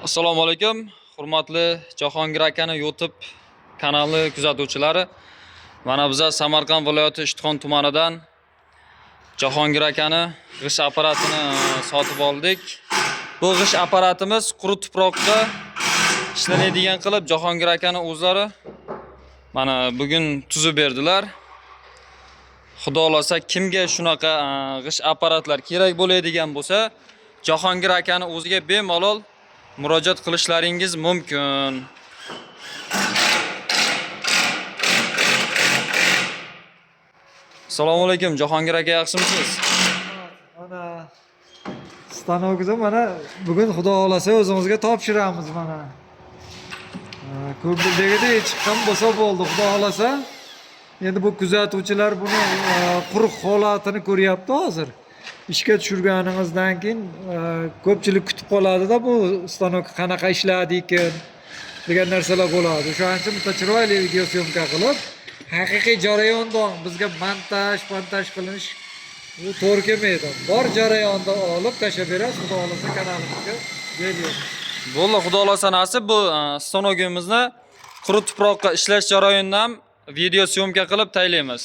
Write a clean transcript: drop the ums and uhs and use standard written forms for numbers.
Assalomu alaykum, hurmatli Jahongir akani YouTube kanali kuzatuvchilari. Mana biza Samarqand viloyati Ishtixon tumanidan Jahongir akani g'isht apparatini sotib oldik. Bu g'isht apparatimiz quruq tuproqda ishlanadigan qilib Jahongir akani o'zlari mana bugun tuzib berdilar. Xudo xolasa, kimga shunaqa g'isht apparatlar kerak bo'ladigan bo'lsa, Jahongir akani o'ziga bemalol murojaat qilishlaringiz mumkin. Assalomu alaykum, Jahongir aka, yaxshimisiz? Mana stanokni mana bugun, xudo xohlasa, o'zimizga topshiramiz mana. Ko'pdagidek chiqqan bo'lsa bo'ldi, xudo xohlasa. Endi bu kuzatuvchilar buni quruq holatini ko'ryapti hozir. Ishga tushirganimizdan keyin ko'pchilik kutib qoladida, bu stanok qanaqa ishladi ekan degan narsalar bo'ladi. O'shaning uchun bitta chiroyli видеосъёмка qilib, haqiqiy jarayonda, bizga montaj, montaj qilinish bu to'g'ri kelmaydi. Bor jarayonda olib tashlab berasiz, xudo xohlasa, kanalimizga joylaymiz. Bo'ldi, xudo xolasa, nasib, bu stanogimizni quruq tuproqqa ishlash jarayonini ham видеосъёмка qilib taylaymiz.